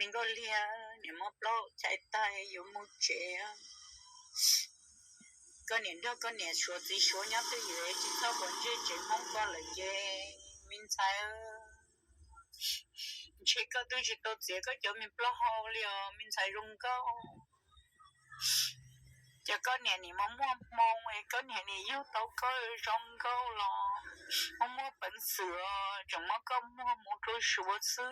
Nkauj Lig, niam muab plaub hau chais tag yuav mus tsev. Koj niam nrog koj niam suav txiv suav nyob twj ywm, tsis txhob quav ntsej tsev Hmoob koj lawm ces, me ntxhais, ntshe koj twb tsis tau txiav koj cov me plaub hau li os, me ntxhais zoo nkauj. Ces koj niam nim muaj muaj hmoo, koj niam nim yug tau koj zoo nkauj los muaj muaj peev xwm, tseem muab koj muag mus rau suav xwb.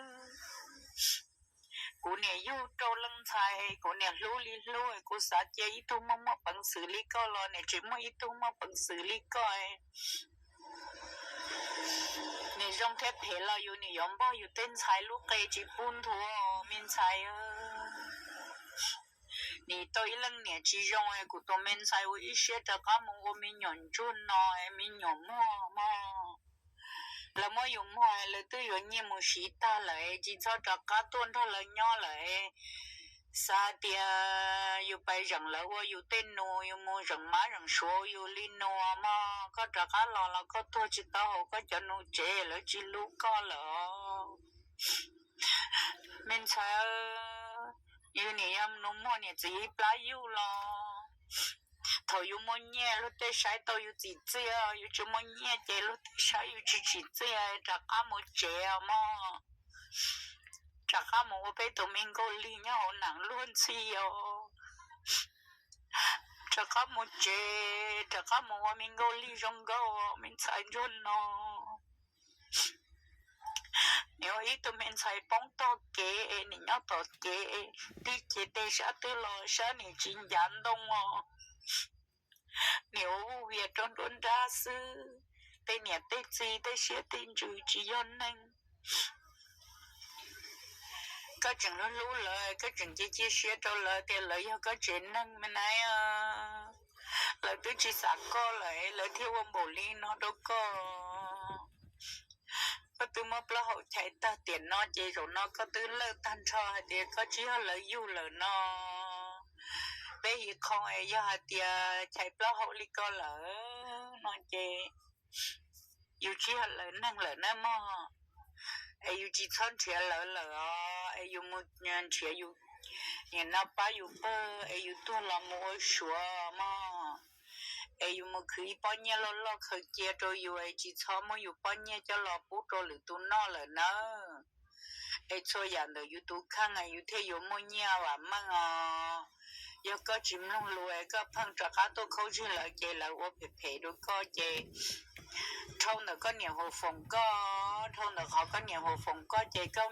Kuv niam yug rau leej ntxhais kuv niam hlub li hlub, kuv xav cia ib tug muaj muaj peev xwm li koj los nim tsis muaj ib tug muaj peev xwm li koj. Nim zoo thiab phem los yus nim yuav npog yus tej ntxhais lub qe tsis pub nthuav, me ntxhais. Nim tau ib leej niam tsis zoo, kuv tus me ntxhais ua ib siab rov qab mus ua me nyuam ntsuag no, me nyuam muag mog. Lawv muab yus muag, lawv twb yuav nyiaj mus siv tag lawm, tsis txhob rov qab tuaj nrog lawv nyob lawm. Xav tias yus pais zeem lawv ua yus tej nus, yus mus zeem mab zeem suav yus li nus mog, koj rov qab los los koj tuag tsis tau hauv koj cov nus tsev, lawv tsis hlub koj lawm. Me ntxhais, yus nim yog nus muag niam txiv ib plab yuj los, thaum yus muaj nyiaj luag tej saib tau yus txim txiaj, yus tsis muaj nyiaj ces luag tej saib yus tsis txim txiaj, rov qab mus tsev mog. Rov qab mus ua peb tus me Nkauj Lig nyob hauv Nam Luag Ntxhi os. Rov qab mus tsev, rov qab mus ua me Nkauj Lig zoo nkauj, me ntxhais ntsuag no. Nim ua ib tug me ntxhais poob tog kev, nim nyob tom kev, tib ce tej sab twg los sab nim tsis ncav ntoo os. Nim ua vuj vias rau nruab nrab xwb, tej niam tej txiv tej siab tej ntsws tsis yog neeg. Koj tseem hlub hlub lawv, koj tseem cia cia siab rau lawv tias lawv yog koj tsev neeg me nai. Lawv twb tsis xav koj lawm, lawv thiaj ua npaum li no rau koj. Koj twb muab plaub hau chais tag tiam no ces zaum no koj twb lawj tag nrho hais tias koj tsis yog lawv yug lawm no. Peb hiv qho yog hais tias chais plaub hau li koj lawm no ces yus tsis yog lawv neeg lawm na mog. Es yus tsis txhob nrhiav lawv lawm os, es yus mus nrhiav yus niam no pab yus pawg, es yus tuag los mus ua Suav mog. Es yus mus khwv ib pob nyiaj loj loj khaws cia rau yus, es tsis txhob muab yus pob nyiaj coj los pub rau lwm tus noj lawm nawb. Es txhua yam ntawm yus tus kheej yus thiaj yuav muaj nyiaj vam meej os. Yog koj tsis mloog lus es koj pheej rov qab tuaj khaub zig lawv ces lawv ua phem phem rau koj ces dhau ntawm koj niam hu foom koj, dhau ntawm qhov koj niam hu foom koj ces koj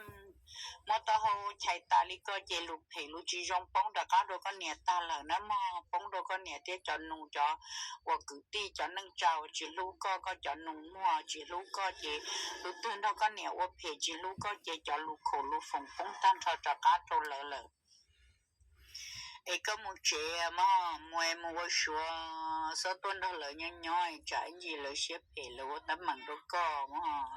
muab taub hau chais tas li koj ces lus phem lus tsis zoo poob rov qab rau koj niam tag lawm na mog, poob rau koj niam thiab cov nus, cov uas kwv tij, cov neej tsa uas tsis hlub koj, koj cov nus muag tsis hlub koj ces tus twg nrog koj niam ua phem tsis hlub koj ces cov lus khaum lus foom poob tag nrho rov qab rau lawv lawm. Es koj mus tsev mog, mus es mus ua Suav, txhob tuaj nrog lawv nyob nyob tsam ib ntsis lawv siab phem lawv ua teeb meem rau koj mog.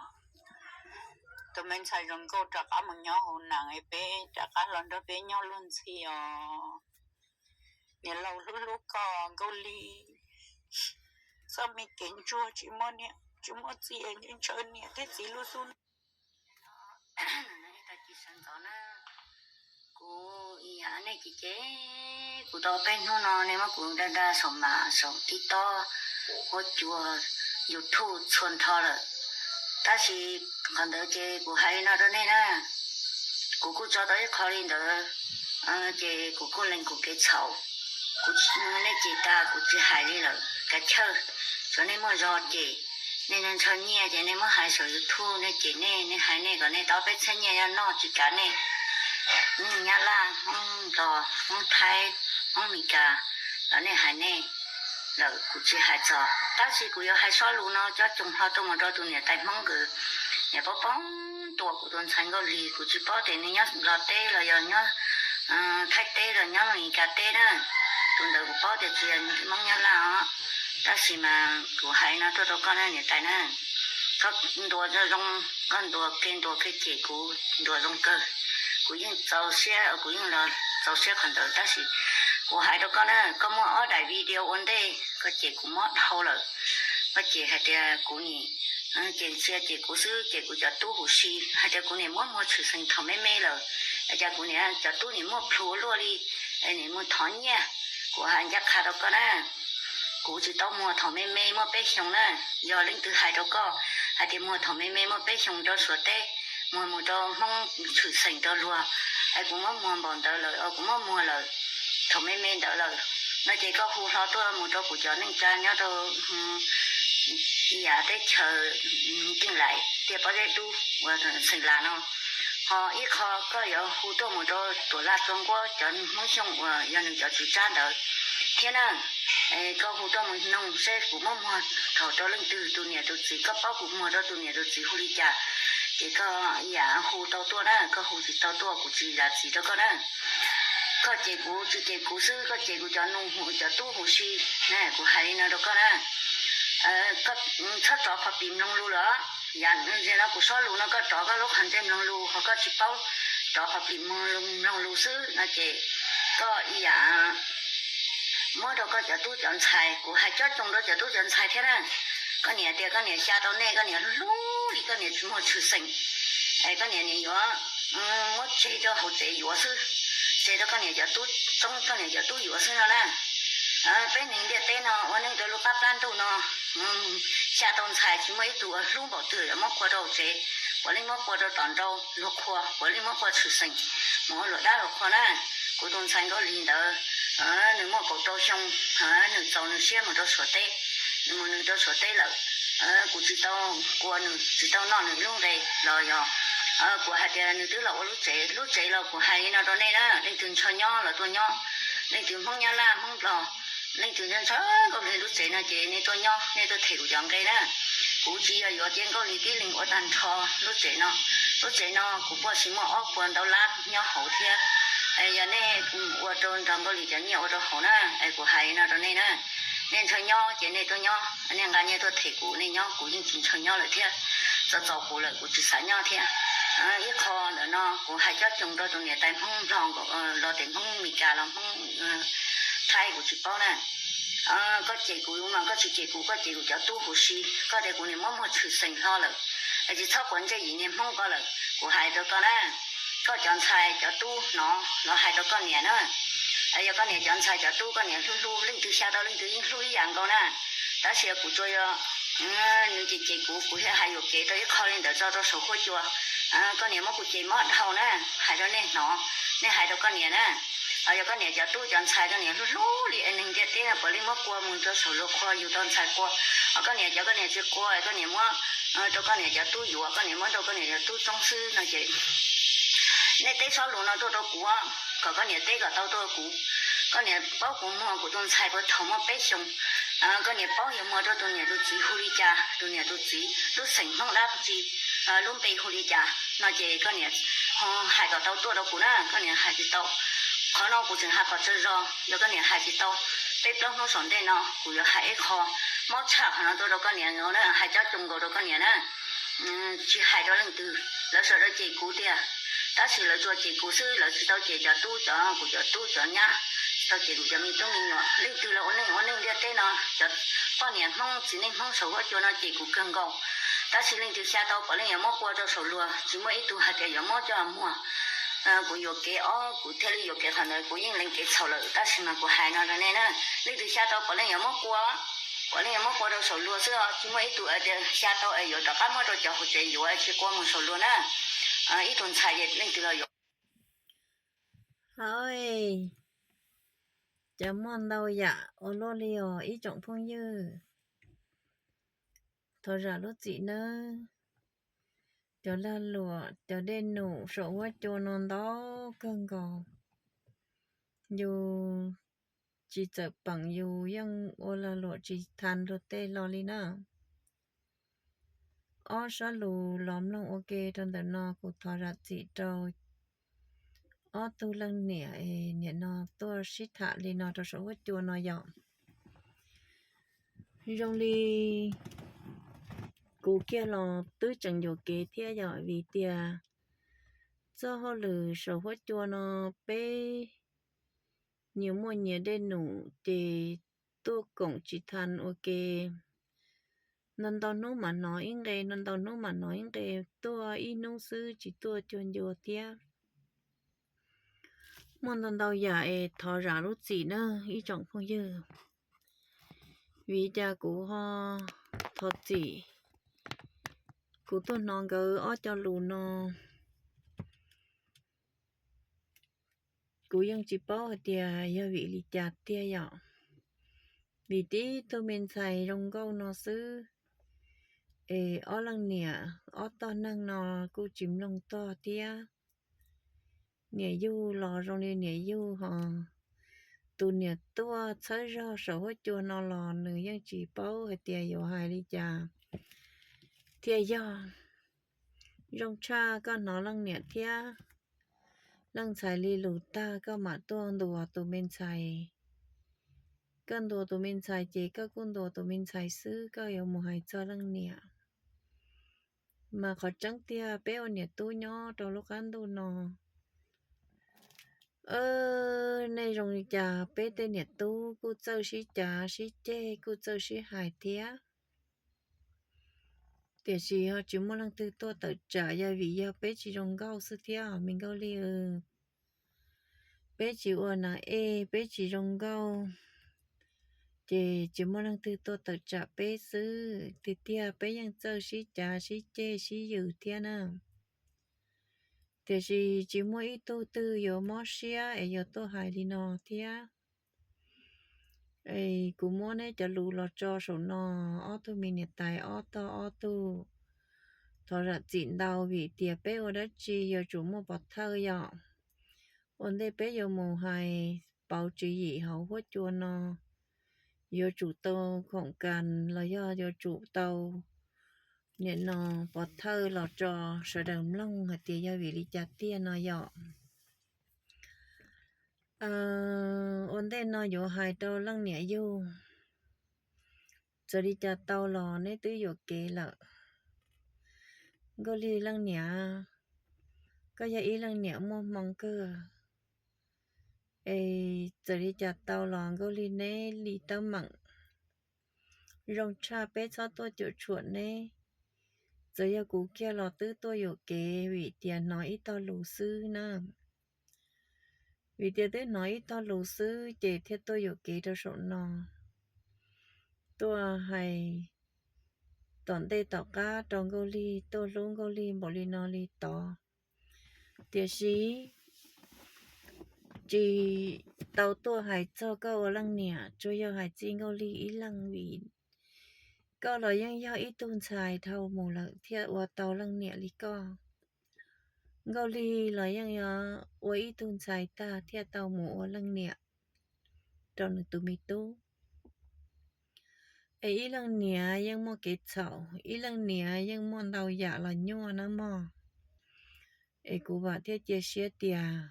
Tus me ntxhais zoo nkauj rov qab mus nyob hauv Nam es peb rov qab los nrog peb nyob luag ntxhi os. Niam laus hlub hlub koj Nkauj Lig. Txoj me kev ntsuag tsis muaj niam tsis muaj txiv es ntshaw niam thiab txiv lub xub ntiag. Kuv ib yam nej ces ces kuv tau peb hnub no nej muab kuv da da saum mas saum TikTok, huab cua, YouTube txhua nrho lawm. Tab sis qhov ntawd ces kuv hais li no rau nej na, kuv kuj tso tau ib qho li ntawd, ces kuv kuj lees kuv kev txhaum. Kuv, nej cem tas kuv tsis hais li lawm, kav chawj, tsuav nej muaj zog cem, nej ntshaw nyiaj ces nej muab hais saum YouTube, nej cem nej, nej hais nej kom nej tau peb txhiab nyiaj noj tsis kav nej. Nej Nyab Laj, Hmoob Nplog, Hmoob Thaib, Hmoob Meskas los nej hais nej lawm kuv tsis hais txog, tab sis kuv yuav hais sob lus no coj coom hlo tuaj mus rau tus niam tais Hmoob nkawd. Niam paub paub ntuas kuv tus ntxhais Nkauj Lig, kuv tsis paub tias nws nyob Nplog teb los yog nyob Thaib teb los nyob Meskas teb na. Tus ntawd kuv paub tias tsis yog Hmoob Nyab Laj os. Tab sis mas kuv hais no tuaj rau koj na niam tais na, koj ntuas zoo, koj ntuas kev ntuas kev cem kuv ntuas zoo kawg. Kuv yeej txaus siab, kuv yeej los txaus siab qhov ntawd, tab sis kuv hais rau koj na, koj muaj ob daim video ua ntej koj cem kuv mob dhau lawm. Koj cem hais tias kuv nim, ces ntxhia cem kuv xwb, cem kuv cov tub huv si, hais tias kuv nim muab muag tshwm xeem thaum me me lawm. Cas kuv niam cov tub niam muaj plhus luaj li, niam mus thov nyiaj. Kuv hais ncaj qha rau koj na, kuv tsis tau muag thaum me me muaj peb xyoos na. Yog leej twg hais rau koj hais tias muag thaum me me muaj peb xyoos rau Suav teb, muag mus rau Hmoob tshwm xeem rau luag, es kuv muab muag npaum ntawd lawm, kuv muab muag lawm thaum me me ntawd lawm no ces koj hu hlo tuaj mus rau kuv cov neej tsa nyob rau ib yam teb chaws Teej Laim tiaj pob zeb dub uas Xeem Las no. Ho ib qho koj yuav hu tuaj mus rau Tuam Laj Txua Nkuab cov Hmoob Xyooj uas yog nws cov tswv tsab ntawd thiab na. Koj hu tuaj mus noog seb kuv muab muag thaum rau leej twg tus niam tus txiv, koj paub kuv muag rau tus niam tus txiv hu li cas, ces koj ib yam hu tau tuaj na, koj hu tsis tau tuaj kuv tsis zam txim rau koj na. Koj cem kuv tsis cem kuv xwb, koj cem kuv cov nus cov tub huv si na, kuv hais li no rau koj na. Txhob rov qhov pim mloog lus lawm, yam no kuv sob lus no koj rov koj lub qhov ntsej mloog lus, ho koj tsis paub rov qhov pim mloog lus xwb no ces koj ib yam muab rau koj cov tub cov ntxhais, kuv hais cob coos rau cov tub cov ntxhais thiab na. Koj niam tias koj niam xya tau nej, koj niam hlub hlub li koj niam tsis muag tshwm xeem, es koj niam niam yuav muab tseg rau hauv tsev yuav xwb, tseg rau koj niam cov tub txoob koj niam cov tub yuav xwb no na. Peb neeg ntiaj teb no ua neej rau lub qab plab ntuj no, xya tau ntxhais tsis muaj ib tug hlub npaum twg yuav muab qua rau hauv tsev, puav leej muab qua rau tom nraud luag qhua, puav leej muab qua tshwm xeem mus ua luam dab luag qhua na. Kuv tus ntxhais Nkauj Lis ntawd, nws muaj kaum rau xyoo, nws txaus nws siab mus rau Suav teb, nws mus nws rau Suav teb lawm. Kuv tsis tau qua nws, tsis tau noj nws lub nqe los yog kuv hais tias nws twb los ua lub tsev, lub tsev los kuv hais li no rau nej na, leej twg ntshaw nyob los tuaj nyob, leej twg Hmoob Nyab Laj Hmoob Nplog, leej twg ntshaw ntshaw Nkauj Lis lub tsev no ces nej tuaj nyob, nej tuaj them kuv cov nqe na. Kuv tsis yog yuav cia Nkauj Lis tib leeg ua tag nrho lub tsev no. Lub tsev no kuv puag tsis muaj ob puas ntau lab nyob hauv thiab. Yog nej ua rau nrog Nkauj Lis cov nyiaj ua rau hauv na, es kuv hais li no rau nej na. Nej ntshaw nyob ces nej tuaj nyob, nej nqa nyiaj tuaj them kuv, nej nyob, kuv yeej tsis ntshaw nyob lawm thiab. Txaus txaus kuv lawm, kuv tsis xav nyob thiab. Ib qho ntawm no kuv hais cob coos rau tus niam tais Hmoob Nplog, los tes Hmoob Meskas los Hmoob Thaib kuv tsis paub na. Koj cem kuv mas koj tsis cem kuv, koj cem kuv cov tub huv si, koj tias kuv niam muab muag tshwm xeem hlo lawm, es tsis txhob quav ntsej yim niag Hmoob ko lawm. Kuv hais rau koj na, koj cov ntxhais cov tub hnov los hais rau koj niam na. Yog koj niam cov ntxhais cov tub koj niam hlub hlub, leej twg xya tau leej twg yeej hlub ib yam nkaus na. Tab sis kuv tsuas yog nws cem cem kuv, kuv thiaj hais yuam kev rau ib qho li ntawd tso rau saum huab cua. Koj niam muab kuv cem mob dhau na, hais rau nej hnov, nej hais rau koj niam na. Yog koj niam cov tub cov ntxhais koj niam hlub hlub li neeg ntiaj teb no puav leej muab qua mus rau saum luag qhua yug tau ntxhais qua. Koj niam cov koj niam tsis qua, koj niam muab rau koj niam cov tub yuav, koj niam muab rau koj niam cov tub txoob xwb no ces nej teb sob lus no tuaj rau kuv, kom koj niam teb kom tau tuaj rau kuv. Koj niam paub kuv muag kuv tus ntxhais puag thaum muaj peb xyoos, koj niam paub yuav muag rau tus niam tus txiv hu li cas, tus niam tus txiv lub xeem Hmoob dab tsi, lub npe hu li cas no ces koj niam ho hais kom tau tuaj rau kuv na, koj niam hais tsis tau. Qhov no kuv tseem hais kom tsawg zog, yog koj niam hais tsis tau, peb plaub hnub saum ntej no kuv yuav hais ib qho mob tshaj qhov no tuaj rau koj niam na, hais cob coos nkaus rau koj niam na. Tsis hais rau leej twg, lawv sawv daws cem kuv tiag, tab sis lawv tsuas cem kuv xwb, lawv tsis tau cem cov tub cov, kuv cov tub cov nyab, tsis tau cem kuv cov me tub me nyuam. Leej twg los ua neej ua neej ntiaj teb no, cov poj niam Hmoob txiv neej Hmoob saum huab cua no cem kuv kawg nkaus, tab sis leej twg xya tau puav leej yuav muab qua rau saum luag, tsis muaj ib tug hais tias yuav muab coj muag. Kuv yuam kev os, kuv thiaj li yuam kev qhov ntawd, kuv yeej lees kev txhaum lawm, tab sis mas kuv hais no rau nej na, leej twg xya tau puav leej yuav muab qua, puav leej yuav muab qua rau saum luag xwb os, tsis muaj ib tug hais tias xya tau es yuav rov qab muab rau cov hauv tsev yuav tsis qua mus saum luag na. Ib tug ntxhais ces leej twg los yuav. Hais, cov muaj ntau yam ua luaj li os ib tsoom phooj ywg. Thov zam lub txim nawb. Cov lag luam cov dej num saum huab cua no ntau kawg nkaus. Yus tsis txawm peem yus yeej ua lag luam tsis tha luag tej hlo li na. Ob sab lus los mloog ua ke rau ntawm no, kuv thov zam txim rau ob tug leej niam es nim no tuaj sib tham li no rau saum huab cua no yom. Zoo li kuv kiag los twb tseem yuam kev thiab yom, vim tias txoj hauj lwm saum huab cua no peb nyias muaj nyias dej num ces tuaj koom tsis tha ua ke. Ntau ntau hnub mam hnov ib nqe, ntau ntau hnub mam hnov ib nqe, tuaj ib hnub xwb tsis tuaj cuag ncua thiab. Muaj ntau ntau yam es thov zam lub txim na ib tsoom phooj ywg, vim li cas kuv ho thov txim. Kuv tuaj hnov nkawd ob co lus no, kuv yeej tsis paub hais tias yog vim li cas tiag yom. Vim tib tug me ntxhais zoo nkauj no xwb es ob leej niam, ob tog neeg no kuj tsis mloog tog thiab. Niam yug los zoo li niam yug ho, tus niam tuaj txhawb zog saum huab cua no los nws yeej tsis paub hais tias yuav hais li cas thiaj yog. Zoo tshaj koj hnov leej niam thiab leej ntxhais li lus tag koj mam tuaj ntuas tus me ntxhais. Koj ntuas tus me ntxhais ces koj kuj ntuas tus me ntxhais xwb, koj yuav mus hais txog leej niam. Mas qhov tseeb tiag peb ua niam tub nyob rau lub qab ntuj no, nej zoo li cas peb tej niam tub kuj txawj sib cav sib ceg, kuj txawj sib hais thiab. Tiam sis ho tsis muaj leej twg tuaj tawm tsam, yog vim yog peb tsis zoo nkauj xwb thiab os me Nkauj Lig. Peb tsis ua nas ej, peb tsis zoo nkauj, ces tsis muaj leej twg tuaj tawm tsam peb xwb. Tiag tiag peb yeej txawj sib cav sib ceg sib yws thiab na. Tiam sis tsis muaj ib tug twg yuav mob siab es yuav tuaj hais li no thiab. Es kuv muab neb cov lus los tso saum no, ob tug me niam tais ob tog ob tug, thov zam txim ntau vim tias peb ua dab tsi yuav tsum muaj pov thawj yom. Ua ntej peb yuav mus hais pauv tswv yim hauv huab cua no, yuav tsum tau khoom kas los yog yuav tsum tau nim no pov thawj los tso sawv daws mloog hais tias yog vim li cas tiag no yom. Ua ntej no yuav hais rau leej niam yug, txawm li cas tau los neb twb yuam kev lawm. Nkauj Lig leej niam, koj yog ib leej niam muaj hmoo kawg, es txawm li cas tau los Nkauj Lig neb li teeb meem. Zoo tshaj peb txhob tuaj cuam tshuam neb. Txawm yog kuv kiag los twb tuaj yuam kev vim tias hnov ib tog lus xwb na. Vim tias twb hnov ib tog lus xwb ces thiaj tuaj yuam kev rau saum no, tuaj hais tom ntej tom qab rau Nkauj Lig, tuaj hlub Nkauj Lig npaum li no li tod. Tiam sis tsis tau tuaj hais txog koj ua leej niam, tsuas yog hais txij Nkauj Lig ib leeg vim koj los yeej yog ib tug ntxhais dhau mus lawm thiaj ua tau leej niam li koj. Nkauj Lig los yeej yog ua ib tug ntxhais tag thiaj tau mus ua leej niam rau nws tus me tub. Es ib leej niam yeej muaj kev txhaum, ib leej niam yeej muaj ntau yam los nyuaj nawb mog. Es kuv vam thiab cia siab tias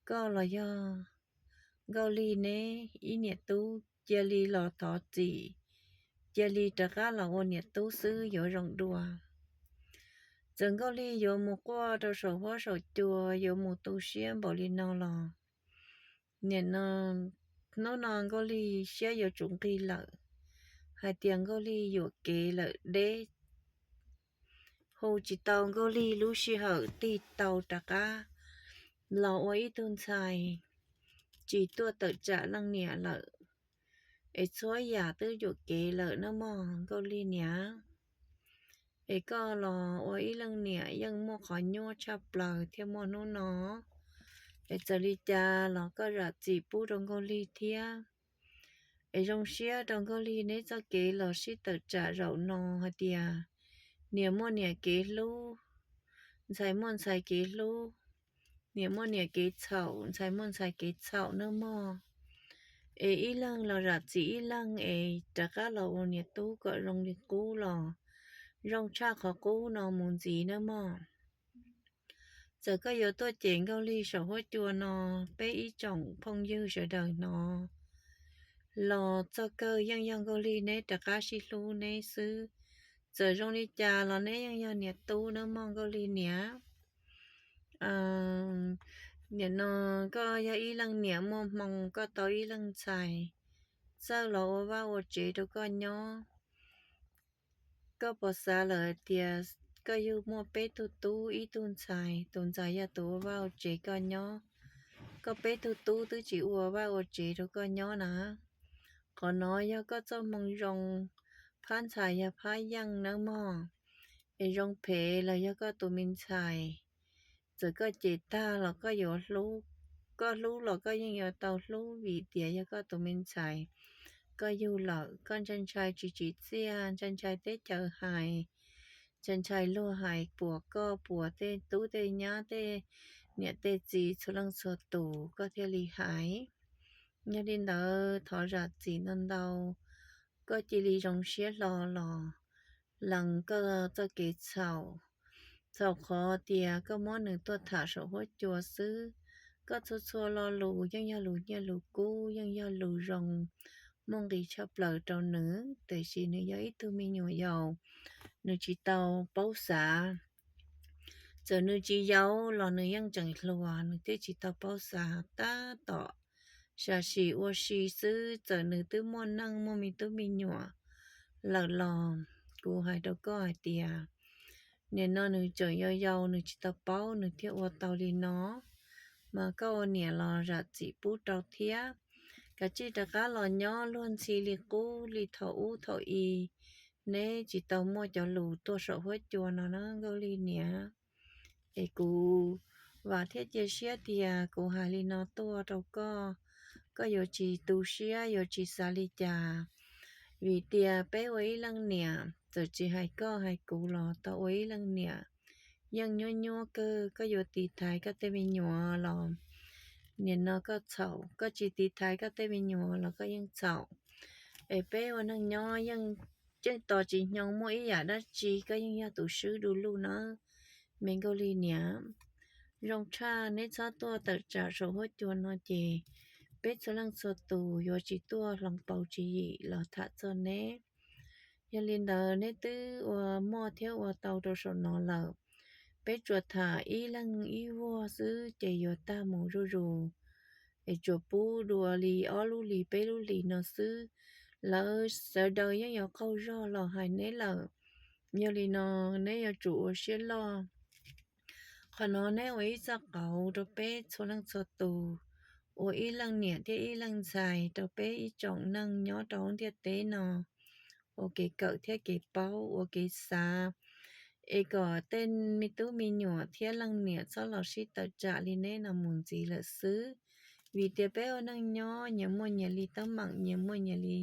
koj los yog Nkauj Lig neb ib niam tub cia li los thov txim, cia li rov qab los ua niam tub xwb yuav zoo dua. Txawm Nkauj Lig yuav mus quaj rau saum huab saum cua, yuav mus tu siab npaum li no los, nim no, hnub no Nkauj Lig siab yuav tsum nqig lawm, hais tias Nkauj Lig yuam kev lawm deb, hu tsis tau Nkauj Lig lub sij hawm tig tau rov qab los ua ib tug ntxhais, tsis tuaj tawm tsam leej niam lawm. Es txhua yam twb yuam kev lawm nawb mog Nkauj Lig niam. Es koj los ua ib leej niam yeej muaj qhov nyuaj tshaj plaws thiaj muaj hnub no. Es txawm li cas los koj zam txim pub rau Nkauj Lig thiab. Es zoo siab rau Nkauj Lig neb txoj kev los sib tawm tsam zaum no hais tias niam muaj niam kev hlub, ntxhais muaj ntxhais kev hlub, niam muaj niam kev txhaum, ntxhais muaj ntxhais kev txhaum nawb mog. Es ib leeg los zam txim ib leeg es rov qab los ua niam tub kom zoo li qub los zoo tshaj qhov qub no mus ntxiv nawb mog. Txawm koj yuav tuaj cem Nkauj Lig saum huab cua no, peb ib tsoom phooj ywg sawv daws hnov los txog kawg yeej yog Nkauj Lig neb rov qab sib hlub neb xwb. Txawm zoo li cas los neb yeej yog niam tub nawb mog Nkauj Lig niam. Nim no koj yog ib leej niam muaj hmoo, koj tau ib leej ntxhais txawj los ua vaj ua tsev rau koj nyob. Koj puas xav lawm hais tias koj yug muaj peb tug tub ib tug ntxhais, tus ntxhais yog tus ua vaj ua tsev koj nyob, koj peb tug tub twb tsis ua vaj ua tsev rau koj nyob na. Qhov no yog koj txoj hmoo zoo, phab ntxhais yog phab yeej nawb mog. Es zoo phem los yog koj tus me ntxhais, txawm koj cem tag los koj yuav hlub, koj hlub los koj yeej yuav tau hlub vim tias yog koj tus me ntxhais. Koj yug lawm koj ntshai ntshai tsis tsim txiaj, ntshai ntshai teb chaws hais, ntshai ntshai luag hais puas koj puas tej tub tej nyab tej niam tej txiv txhua leej txhua tus koj thiaj li hais. Yog li ntawd thov zam txim ntau ntau, koj cia li zoo siab hlo los lees koj txoj kev txhaum. Txhaum qhov tias koj muab nws tuaj tham saum huab cua xwb. Koj txhua txhua lo lus yeej yog lus nyiaj lus kub, yeej yog lus zoo, muaj nqis tshaj plaws rau nws, tiam sis nws yog ib tug me nyuam yaus, nws tsis tau paub xav. Txawm nws tsis yau los nws yeej tseem hluas, nws thiaj tsis tau paub xav. Tab tom sam sim ua si xwb, txawm nws twb muaj neej muaj me tub me nyuam lawm los kuv hais rau koj hais tias nim no nws tseem yau yau, nws tsis tau paub nws thiaj ua tau li no. Mas koj ua niam los zam txim pub rau thiab. Kav tsij rov qab los nyob luag ntxhi li qub li thaum ub thaum i, neb tsis tau muaj cov lus tuaj saum huab cua no na Nkauj Lig niam. Es kuv vam thiab cia siab tias kuv hais li no tuaj rau koj, koj yuav tsis tu siab yuav tsis xav li cas. Vim tias peb ua ib leej niam, txawm tsis hais koj hais kuv los tau ua ib leej niam, yeej nyuab nyuab kawg. Koj yuav tiv thaiv koj tej me nyuam los nim no koj txhaum, koj tsis tiv thaiv koj tej me nyuam los koj yeej txhaum. Es peb ua neej nyob yeej, yeej tos tsis hnyoo muaj ib yam dab tsi, koj yeej yog tus swb du lug na me Nkauj Lig niam. Zoo tshaj neb txhob tuaj tawm tsam saum huab cua no ces peb txhua leej txhua tus yuav tsis tuaj hloov pauv tswv yim los tham txog neb. Yog li ntawd neb twb ua muaj thiab ua tau rau saum no lawm, peb tsuas tham ib leeg ib vuag xwb ces yuav tag mus zuj zus. Es tsuas pub dua li ob lub hlis peb lub hlis no xwb, lawv sawv daws yeej yuav qaug zog los hais neb lawm. Yog li no neb yuav tsum ua siab loj. Qhov no neb ua ib txoj qauv rau peb txhua leej txhua tus, ua ib leej niam thiab ib leej ntxhais rau peb ib tsoom neeg nyob rau ntiaj teb no, ua kev kawm thiab kev paub, ua kev xav, es kom tej me tub me nyuam thiab leej niam txhob los sib tawm tsam li neb no mus ntxiv lawm xwb. Vim tias peb ua neej nyob nyias muaj nyias li teeb meem, nyias muaj nyias li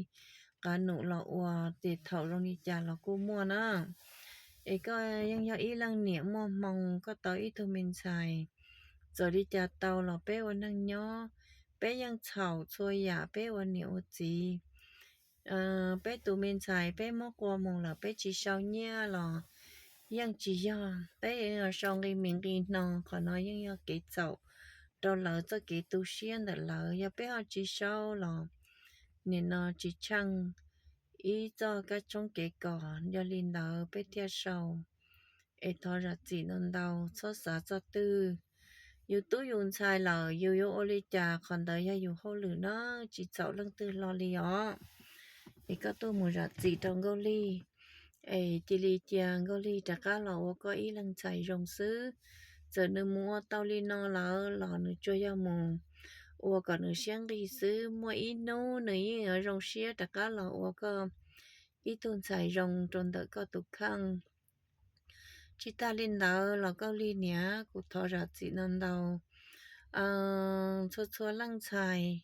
qab num los ua, ces thaum zoo li cas los kuj muaj na. Es koj yeej yog ib leej niam muaj hmoo, koj tau ib tug me ntxhais, txawm li cas tau los peb ua neej nyob, peb yeej txhaum txhua yam peb ua niam ua txiv. Peb tus me ntxhais peb muab qua mus lawm peb tsis sau nyiaj los yeej tsis yog, peb sau nqi mis nqi hno, qhov no yeej yog kev txhaum rau lawv txoj kev tu siab ntawm lawv. Yog peb ho tsis sau los nim no tsis tsheej ib txoj kab tshoob kev kos, yog li ntawd peb thiaj sau. Es thov zam txim ntau ntau, txhob xav txog twg. Yus tub yus ntxhais lawm yus yuav ua li cas qhov ntawd yog yus hauj lwm na, tsis txhaum leej twg hlo li os. Es koj tuaj mus zam txim rau Nkauj Lig, es cia li cia Nkauj Lig rov qab los ua koj ib leeg ntxhais zoo xwb. Txawm nws mus ua tau li no lawm los nws tsuas yog mus ua kom nws siab nqig xwb, muaj ib hnub nws yeej yuav zoo siab rov qab los ua koj ib tug ntxhais zoo rau ntawm koj tus kheej. Tsis tag li ntawd los Nkauj Lig niam, kuv thov zam txim ntau ntau. Txhua txhua leej ntxhais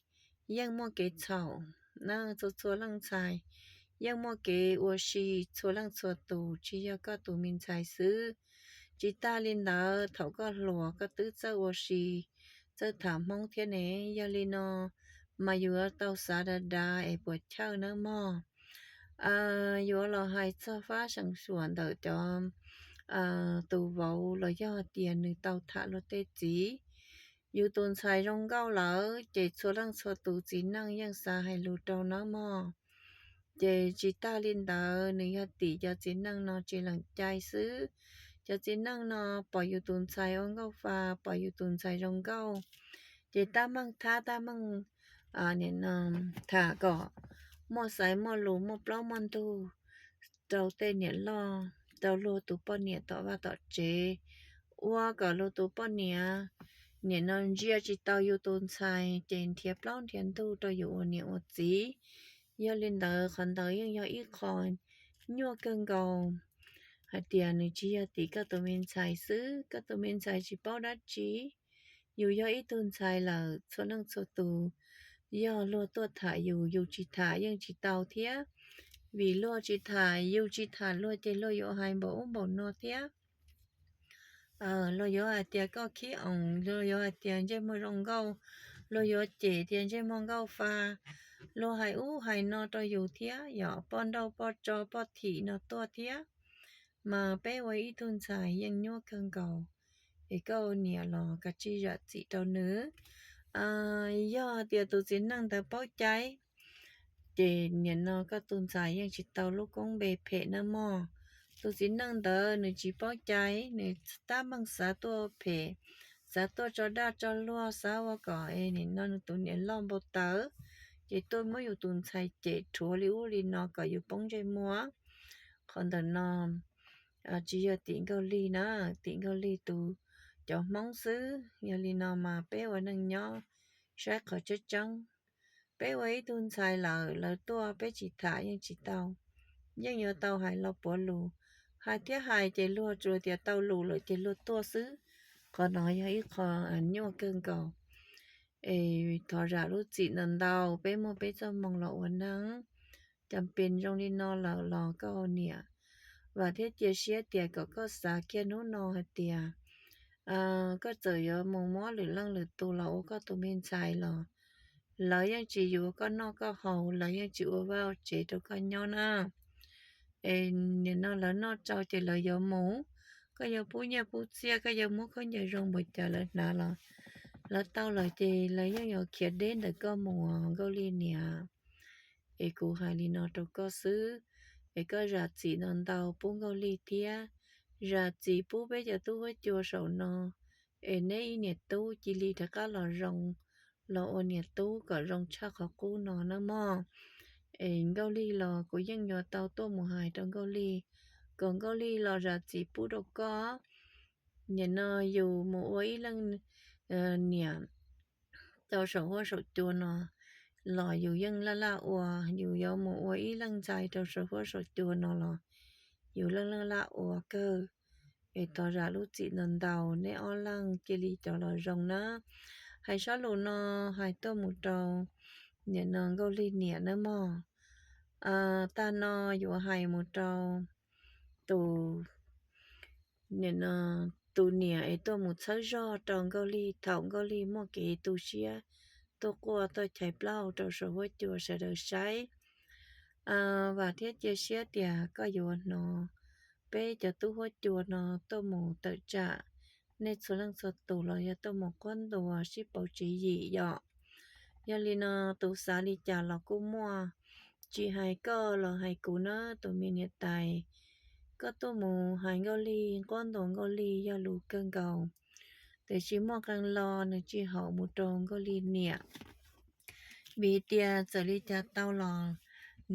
yeej muaj kev txhaum, txhua txhua leej ntxhais yeej muaj kev ua si, txhua leej txhua tus, tsis yog koj tus me ntxhais xwb. Tsis tag li ntawd thaum koj hluas koj twb txawj ua si, txawj tham Hmoob thiab ne. Yog li no mas yus yuav tau xav dav dav es puas chawj nawb mog. Yuav los hais txog fab seem suam ntawm cov tus vauv los yog tias nws tau tham luag tej txiv. Yus tus ntxhais zoo nkauj lawm ces txhua leej txhua tus txiv neej yeej xav hais lus rau nawb mog. Ces tsis tag li ntawd nws yog tim cov txiv neej no tsis lees cai xwb. Cov txiv neej no pom yus tus ntxhais ua nkauj fa, pom yus tus ntxhais zoo nkauj, ces tab meeg thab tab meeg tham kom muaj xaiv muaj lus muaj plaub muaj ntug rau tej niam loj, rau luag tus poj niam tom vaj tom tsev, ua kom luag tus poj niam nim no ntsia tsis tau yus tus ntxhais ces nrhiav plaub nrhiav ntug rau yus ua niam ua txiv. Yog li ntawd qhov ntawd yeej yog ib qho nyuaj kawg nkaus hais tias nws tsis yog tim koj tus me ntxhais xwb, koj tus me ntxhais tsis paub dab tsi. Yus yog ib tug ntxhais lawm, txhua leej txhua tus yog luag tuaj tham yus, yus tsis tham yeej tsis tau thiab. Vim luag tsis tham, yus tsis tham luag ces luag yuav hais npaum ub npaum no thiab. Luag yuav hais tias koj khib oos, luag yuav hais tias ntsej muag zoo nkauj, luag yuav cem tias ntsej muag nkauj fa, luag hais ub hais no rau yus thiab, yog poj nrauj poj tso poj thim no tuaj thiab. Mas peb ua ib tug ntxhais yeej nyuaj kawg nkaus, es koj ua niam los kav tsij zam txim rau nws. Yog tias tus txiv neej ntawd paub cai, ces nim no koj tus ntxhais yeej tsis tau lub koob npe phem nawb mog. Tus txiv neej ntawd nws tsis paub cai, nws tab meeg xav tuaj phem, xav tuaj tso dag tso luag, xav ua kom es nim no nws tus niam loj npau taws, ces tuaj muab yus tus ntxhais cem rhuav li ub li no kom yus poob ntsej muag. Qhov ntawm no tsis yog tim Nkauj Lig na, tim Nkauj Lig tus cov Hmoob xwb. Yog li no mas peb ua neej nyob saib qhov tseeb tseeb. Peb ua ib tug ntxhais lawm, lawv tuaj peb tsis tham yeej tsis tau, yeej yuav tau hais los puav lus. Hais thiab hais ces luag tsuas tias tau lus lawm ces luag tuaj xwb. Qhov no yog ib qho nyuaj kawg nkaus. Es thov zam lub txim ntau ntau, peb muaj peb txoj hmoo los ua neej. Cas pes zoo li no lawm los koj niam, vam thiab cia siab tias kom koj xav kiag hnub no hais tias koj txawm yuav mus muab lwm leej lwm tus los ua koj tus me ntxhais los lawv yeej tsis yuav koj noj koj haus, lawv yeej tsis ua vaj ua tsev rau koj nyob na. Es nim no lawv noj tsau ces lawv yuav mus, koj yuav pub nyiaj pub txiaj, koj yuav muab khaub ncaws zoo npaum cas lawv hnav los lawv tau lawm ces lawv yeej yuav khiav deb ntawm koj mus Nkauj Lig niam. Es kuv hais li no rau koj xwb, es koj zam txim ntau ntau pub Nkauj Lig thiab zam txim pub peb cov tub huab cua saum no. Es neb ib niam tub cia li rov qab los zoo, los ua niam tub kom zoo tshaj qhov qub no nawb mog. Es Nkauj Lig los kuv yeej yuav tau tuaj mus hais rau Nkauj Lig, kom Nkauj Lig los zam txim pub rau koj. Nim no yus mus ua ib leej niam rau saum huab saum cua no los yus yeej laj laj ua, yus yuav mus ua ib leej ntxhais rau saum huab saum cua no los yus leej leej laj ua kawg. Es thov zam lub txim ntau ntau, neb ob leeg cia li cov los zoo na. Hais sob lus no hais tuaj mus rau nim no Nkauj Lig niam nawb mog. Tag no yuav hais mus rau tus nim no tus niam es tuaj mus txhawb zog rau Nkauj Lig thaum Nkauj Lig muaj kev tu siab tuaj quaj tuaj chais plaub hau rau saum huab cua sawv daws saib. Vam thiab cia siab tias koj yuav hnov peb cov tub huab cua no tuaj mus tawm tsam nej txhua leej txhua tus los yog tuaj mus quab ntuas sib pauv tswv yim yom. Yog li no tus xav li cas los kuj muaj, tsis hais koj los hais kuv na tus me niam tais. Koj tuaj mus hais Nkauj Lig, quab ntuas Nkauj Lig yog lus kawg nkaus, tiam sis muaj qee lo nws tsis haum mus rau Nkauj Lig niam. Vim tias txawm li cas tau los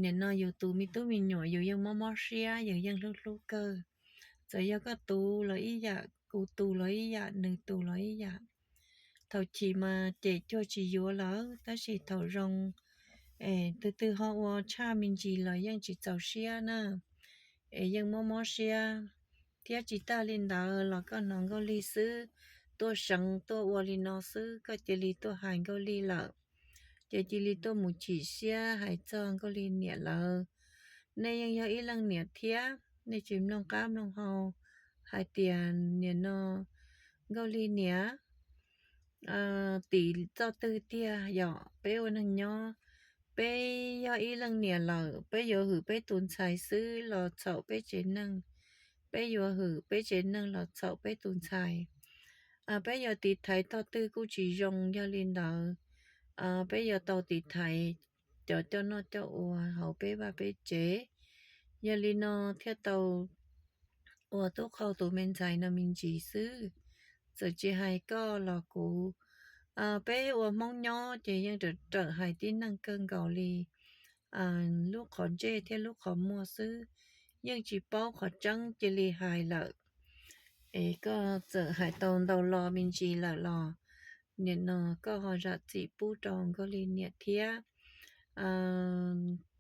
nim no yus tus me tub me nyuam yus yeej mob mob siab, yus yeej hlub hlub kawg. Txawm yog koj tus los ib yam, kuv tus los ib yam, nws tus los ib yam. Thaum chim mas cem cuag tsis yuav lawm, tab sis thaum zoo es twg twg ho ua tshaj me ntsis los yeej tsis txaus siab na, es yeej mob mob siab. Thiab tsis tag li ntawd los koj hnov Nkauj Lig xwb, tuaj seev tuaj ua li no xwb koj cia li tuaj hais Nkauj Lig lawm, ces cia li tuaj mus chim siab hais txog Nkauj Lig niam lawm. Nej yeej yog ib leej niam thiab, nej tsis mloog qab mloog hau hais tias nim no Nkauj Lig niam tim txoj twg tiag yom. Peb ua neeg nyob, peb yog ib leej niam lawm, peb yuav hwm peb tus ntxhais xwb los txhaum peb tsev neeg, peb yuav hwm peb tsev neeg los txhaum peb tus ntxhais. Peb yuav tiv thaiv tog twg kuj tsis zoo, yog li ntawd peb yuav tau tiv thaiv cov coj noj coj ua hauv peb vaj peb tsev. Yog li no thiaj tau ua tub qhau tus me ntxhais no me ntsis xwb. Txawm tsis hais koj los kuv, peb ua Hmoob nyob ces yeej rawm rawm hais tib neeg kawg nkaus li, lub qhov ntsej thiab lub qhov muag xwb, yeej tsis paub qhov tseeb cia li hais lawm. Es koj txawm hais tau ntau lo me ntsis lawm los Nim no koj ho zam txim pub rau Nkauj Lig niam thiab.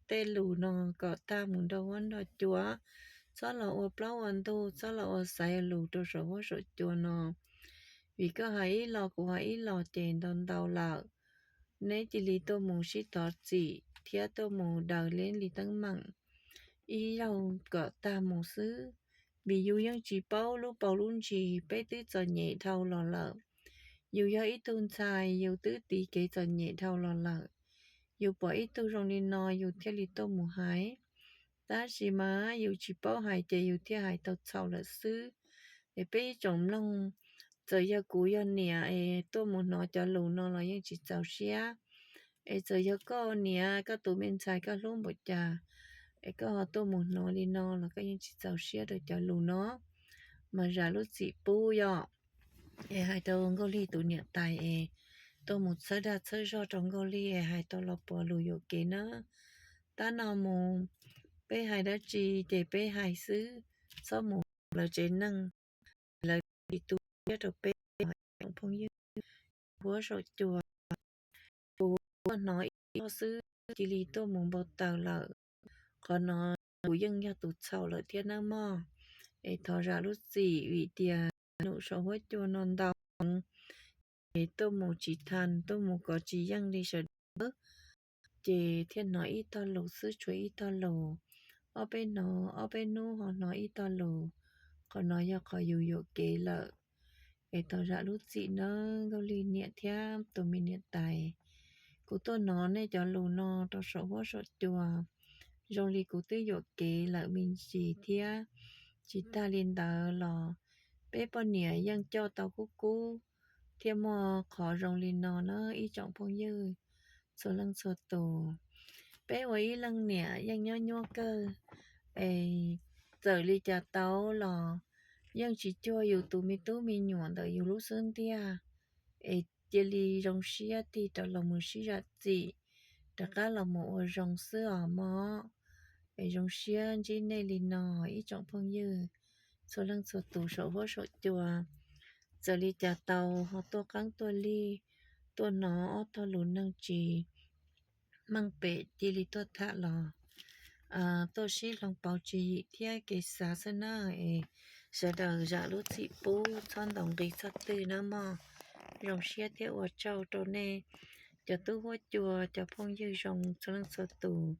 Tej lus no kom tag mus nrog huab nrog cua, txhob los ua plaub ua ntug, txhob los ua xaiv lus rau saum huab saum cua no. Vim koj hais ib los kuv hais ib los ces ntau ntau lawm. Neb cia li tuaj mus sib thov txim thiab tuaj mus daws neb li teeb meem ib zaug kom tag mus xwb. Vim yus yeej tsis paub lub paus lub ntsis, peb twb txom nyem dhau los lawm. Yus yog ib tug ntxhais, yus twb tiv kev txom nyem dhau los lawm. Yus pom ib tug zoo li no yus thiaj li tuaj mus hais. Tab sis mas yus tsis paub hais ces yus thiaj hais tau txhaum lawm xwb. Es peb ib tsoom mloog, txawm yog kuv yog niam es tuaj mus hnov cov lus no los yeej tsis txaus siab. Es txawm yog koj niam, koj tus me ntxhais koj hlub npaum cas, es koj ho tuaj mus hnov li no los koj yeej tsis txaus siab rau cov lus no. Mas zam lub txim pub yom. Es hais rau Nkauj Lig tus niam tais es tuaj mus txhawb dag txhawb zog rau Nkauj Lig es hais tau los puas lus yuam kev na. Tab no mus peb hais dab tsi ces peb hais xwb, txhob mus lawv tsev neeg, lawv tsis tu siab rau peb. Tsoom phooj ywg, huab saum cua, kuv tuaj hnov ib lo xwb cia li tuaj mus npau taws lawm. Qhov no kuv yeej yog tus txhaum lawm thiab nawb mog. Es thov zam lub txim vim tias num saum huab cua no ntau, es tuaj mus tsis thas, tuaj mus kov tsis yeej li sawv daws, ces thiaj hnov ib tog lus xwb, tshuav ib tog lus. Ob peb hnub, ob peb hnub ho hnov ib tog lus. Qhov no yog qhov yus yuam kev lawm. Es thov zam lub txim nawb Nkauj Lig niam thiab tus me niam tais. Kuv tuaj hnov nej cov lus no rau saum huab saum cua, zoo li kuv twb yuam kev lawm me ntsis thiab. Tsis tag li ntawd los peb poj niam yeej coj tau kub kub thiab muaj qhov zoo li no na ib tsoom phooj ywg txhua leej txhua tus. Peb ua ib leej niam yeej nyob nyuaj kawg, es txawm li cas tau los yeej tsis cuag yus tus me tub me nyuam ntawm yus lub xub ntiag. Es cia li zoo siab tig rov los mus sib zam txim, rov qab los mus ua zoo xwb os mog. Es zoo siab ntsib nej li no ib tsoom phooj ywg txhua leej txhua tus saum huab saum cua. Txawm li cas tau ho tuaj qeeb tuaj lig, tuaj hnov ob tog lus neeg tsis meej pem cia li tuaj tham los tuaj sib hloov pauv tswv yim thiab kev xav xwb na. Es sawv daws zam lub txim pub, txhob ntaus nqi txhob twg nawb mog. Zoo siab thiab ua tsaug rau nej cov tub huab cua, cov phooj ywg zoo txhua leej txhua tus.